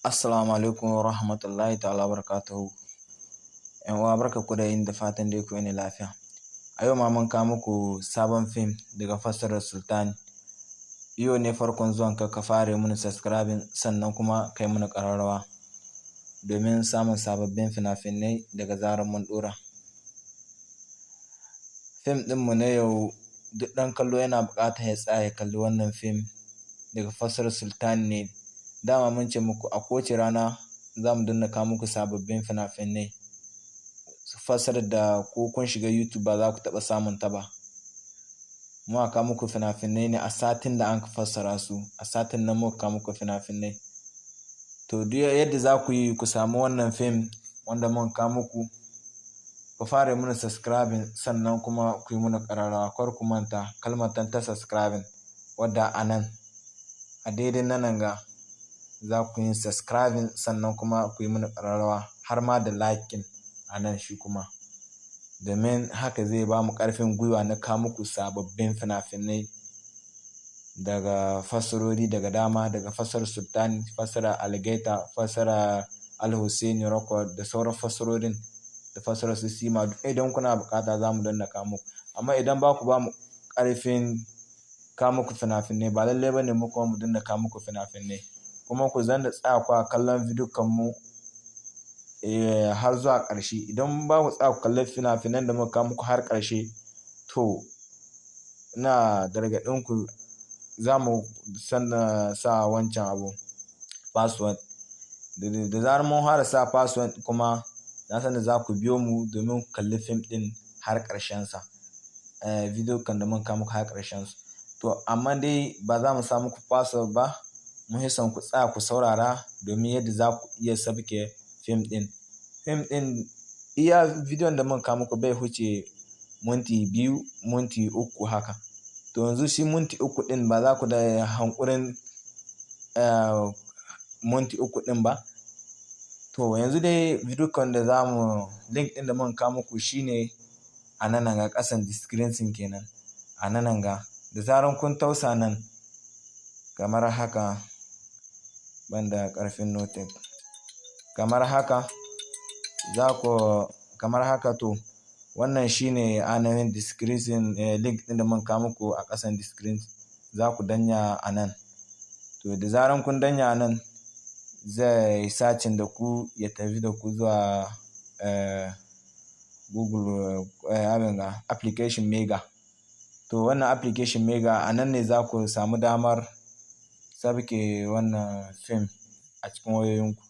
Assalamu alaikum wa rahmatullahi ta'ala wa barakatuhu. ‘Yan uwa, barkanku da yin da fatan dai ku ne lafiya. A yau ma mun kawo muku sabon fim daga fassarar Sultan. Yau ne farkon zuwan ka, ka fara mana subscribing, sannan kuma kai mana ƙararrawa domin samun sababbin fina-finai daga zarar mun ɗora. Fim ɗinmu na yau, duk ɗan kallo yana buƙatar ya tsaya ya kalli wannan fim daga fassarar Sultan ne. Dama mun ce muku a kowace rana za mu dinga kawo muku sababbin fina-finai. Fassarar da ko kun shiga YouTube ba za ku taɓa samun ta ba. Muna kawo muku fina-finai ne a satin da anka fassara su, a satin nan muka kawo muku fina-finai. To, duk yadda za ku yi ku samu wannan fim wanda muka kawo muku, ku fara mana subscribing, sannan kuma ku yi mana ƙararrawa. Kar ku manta kalmar tan ta subscribing wadda a nan a daidai nan ga za ku yi subscribing, sannan kuma ku yi mana ƙararrawa, har ma da liking a nan shi kuma. Domin haka zai ba mu ƙarfin gwiwa na kawo muku sababbin fina-finai daga fassarori daga dama, daga fassarar Sultan, fassarar Algaita, fassarar Al-Hussaini Record da sauran fassarorin, da fassarar su Sima. Duk idan kuna buƙata za mu dinga kawo muku. Amma idan ba ku ba mu ƙarfin kawo muku fina-finai, ba lallai ba ne mu kuma mu dinga kawo muku fina-finai. Kuma ku zanna tsaya kwa kallon bidiyon mu har zuwa ƙarshe. Idan ba ku tsaya ku kalli fina-finan da muka kawo muku har ƙarshe, to ina gargaɗin ku, za mu sa wancan abu password. Da zarar mun fara sa password kuma, na san da za ku biyo mu domin ku kalli fim ɗin har ƙarshen sa. Bidiyo kan da muka kawo muku har ƙarshen su. To, amma dai ba za mu sa muku password ba. Mun fi son ku tsaya ku saurara domin yadda za ku iya sabke fim ɗin. Fim ɗin, iya bidiyon da muka kawo muku bai wuce minti 2, minti 3 haka. To, yanzu shi minti 3 ɗin ba za ku da hankurin minti 3 ɗin ba. To, yanzu dai bidiyon da za mu, link ɗin da muka kawo muku shine a nan ga ƙasan description kenan. A nan ga da zaran kun tausa nan kamar haka, banda ƙarfin noted. Kamar haka za ku kamar haka. To, wannan shine ainihin description link ɗin da muka kawo muku a ƙasan description. Za ku danna a nan. To, da zaran kun danna a nan, zai searching da ku ya tafi da ku zuwa Google abin ga application Mega. To, wannan application Mega, a nan ne za ku samu damar sabke wannan fim a cikin wayoyinku.